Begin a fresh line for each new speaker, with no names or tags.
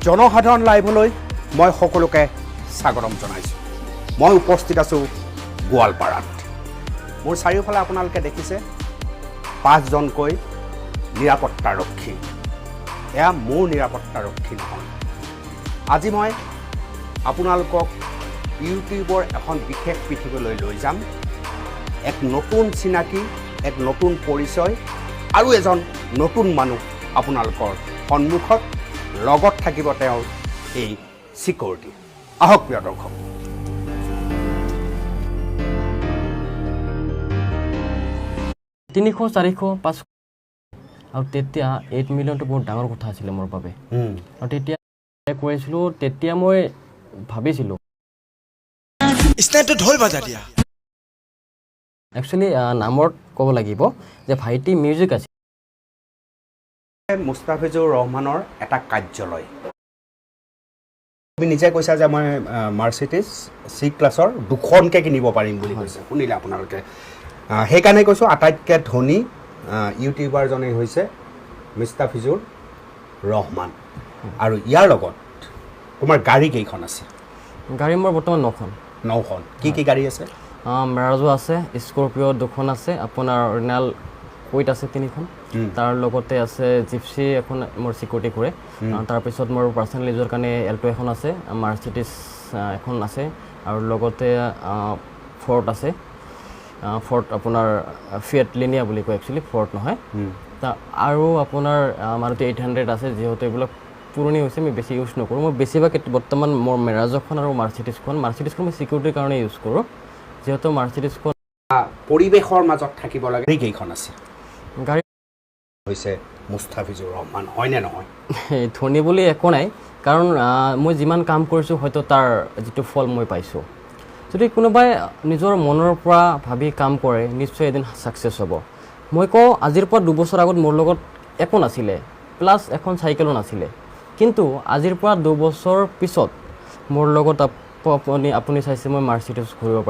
জনসাধাৰণ লাইভলৈ মই সকলোকে স্বাগতম জনাইছোঁ। মই উপস্থিত আছোঁ গোৱালপাৰাত। মোৰ চাৰিওফালে আপোনালোকে দেখিছে পাঁচজনকৈ নিৰাপত্তাৰক্ষী। এয়া মোৰ নিৰাপত্তাৰক্ষী নহয়। আজি মই আপোনালোকক ইউটিউবৰ এখন বিশেষ পৃথিৱীলৈ লৈ যাম। এক নতুন চিনাকি, এক নতুন পৰিচয় আৰু এজন নতুন মানুহ আপোনালোকৰ সন্মুখত, লগত থাকিব তেওঁৰ এই ছিকিউৰিটি। আহক প্ৰিয় দৰ্শক।
300, 400, 500 আৰু তেতিয়া 8 মিলিয়নটো বহুত ডাঙৰ কথা আছিলে মোৰ বাবে। আৰু তেতিয়া কৈ আছিলোঁ, তেতিয়া মই ভাবিছিলোঁ
इसने तो ढोल बजा दिया।
একচুৱেলি নামত ক'ব লাগিব যে ভাইটি মিউজিক আছিল।
মুস্তাফিজুৰ ৰহমানৰ এটা কাৰ্যালয়। তুমি নিজে কৈছা যে মই মাৰ্চিডিছ চি ক্লাছৰ দুখনকৈ কিনিব পাৰিম বুলি কৈছে, শুনিলে আপোনালোকে। সেইকাৰণে কৈছোঁ, আটাইতকৈ ধনী ইউটিউবাৰজনেই হৈছে মুস্তাফিজুৰ ৰহমান। আৰু ইয়াৰ লগত তোমাৰ গাড়ী কেইখন আছে?
গাড়ী মোৰ বৰ্তমান নখন।
নখন। কি কি গাড়ী আছে?
মেৰাজো আছে, স্কৰপিঅ' দুখন আছে, আপোনাৰ ৰেনাল্ট কুইড আছে তিনিখন, তাৰ লগতে আছে জিপচি এখন, মোৰ চিকিউৰিটি কৰে। তাৰপিছত মোৰ পাৰ্চনেল ইউজৰ কাৰণে এল্টো এখন আছে, মাৰ্চিডিছ এখন আছে আৰু লগতে ফৰ্ড আছে। ফৰ্ড আপোনাৰ ফিয়েট লিনিয়া বুলি কয় একচুৱেলি, ফৰ্ড নহয়। আৰু আপোনাৰ মাৰুতি 800 আছে। যিহেতু এইবিলাক পুৰণি হৈছে, মই বেছি ইউজ নকৰোঁ। মই বেছিভাগ বৰ্তমান মোৰ মেৰাজখন আৰু মাৰ্চিডিছখন। মাৰ্চিডিছখন মই চিকিউৰিটিৰ কাৰণে ইউজ কৰোঁ, যিহেতু মাৰ্চিডিছখন
পৰিৱেশৰ মাজত থাকিব লাগে। গাড়ী কেইখন আছে?
গাড়ী
হৈছে মুস্তাফিজুৰ ৰহমান, হয়নে নহয়?
ধনী বুলি একো নাই, কাৰণ মই যিমান কাম কৰিছোঁ, হয়তো তাৰ যিটো ফল মই পাইছোঁ। যদি কোনোবাই নিজৰ মনৰ পৰা ভাবি কাম কৰে, নিশ্চয় এদিন ছাকচেছ হ'ব। মই কওঁ, আজিৰ পৰা 2 বছৰ আগত মোৰ লগত একো নাছিলে, প্লাছ এখন চাইকেলো নাছিলে। কিন্তু আজিৰ পৰা 2 বছৰ পিছত মোৰ লগত আপুনি চাইছে, মই মাৰ্চিডিছ ঘূৰিব পাৰিম।